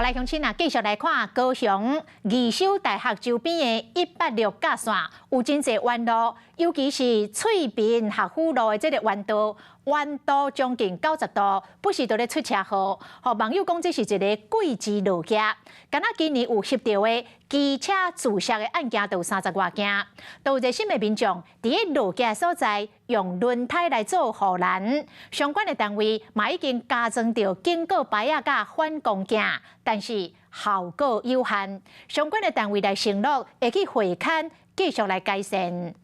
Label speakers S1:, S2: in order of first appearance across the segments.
S1: 來鄉親啊，繼續來看高雄義守大學周邊的186甲線，有真濟彎路，尤其是翠屏學府路的這個彎道，彎度將近90度，不時都咧出車禍。予網友講這是一個鬼之路徑。敢若今年有翕著的機車自摔的案件，就有30外件。都有熱心的民眾佇咧路徑所在用輪胎來做護欄，相關的單位嘛已經加裝著警告牌仔佮反光鏡，但是效果有限。相關的單位來承諾會去會勘，繼續來改善。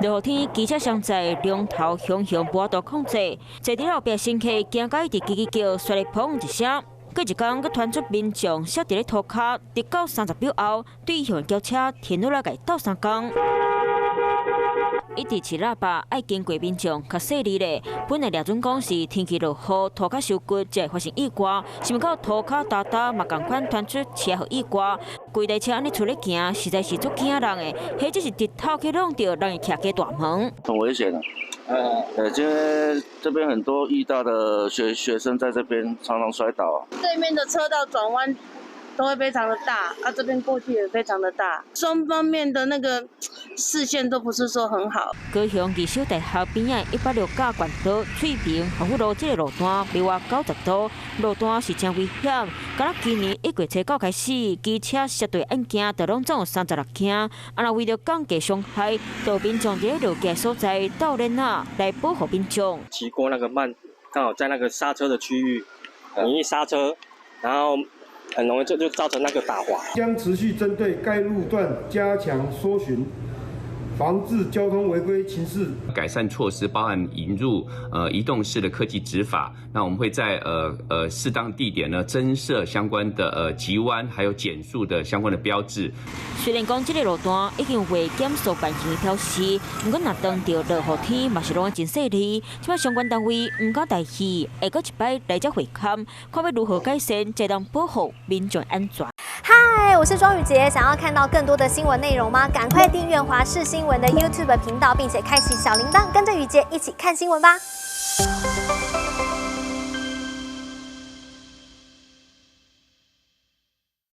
S2: 落雨天，機車相載，龍頭雄雄無法度控制，坐佇後壁乘客驚甲一直吱吱叫，紲咧砰一聲。過一工，閣傳出民眾摔佇咧塗跤，直到30秒後，對向轎車停落來共伊鬥相共。一直飼喇叭，愛經過民眾較細膩咧。本來掠準講是天氣落雨，塗跤傷骨才會發生意外，想袂到塗跤焦焦嘛仝款傳出車禍意外。規台車按呢出咧行，實在是足驚人的。彼這是直頭去挵著人會徛家大門。
S3: 很危險啊！因為這邊很多義大的學生在這邊常常摔倒。
S4: 對面的車道轉彎都會非常的大，啊，這邊過去也非常的大，雙方面的那個視線都不是說很好。
S2: 高雄義守大學邊仔186甲冠道翠屏學府路這個路段，變彎90度，路段是真危險。敢若今年1月初9開始，機車摔墜案件就攏總有36件。啊，若為著降低傷害，就民眾佇咧路徑所在鬥鏈仔來保護民眾。
S5: 騎過那個慢，剛好在那個剎車的區域，你一剎車，然後很容易就造成那個打滑。
S6: 將持續針對該路段加強搜尋，防治交通違規情勢。
S7: 改善措施包含引入移動式的科技執法，那我們會在適當地點呢增設相關的急彎還有減速的相關的標誌。
S2: 雖然講這個路段已經為減速慢行的標示，毋過若當著落雨天嘛是攏真細膩。這擺相關單位毋敢大意，會閣一擺來遮會勘，看欲如何改善，才當保護民眾安全。
S8: 嗨，我是莊宇傑，想要看到更多的新聞內容嗎？趕快訂閱華視新聞的 YouTube 頻道，並且開啟小鈴鐺，跟着宇傑一起看新聞吧。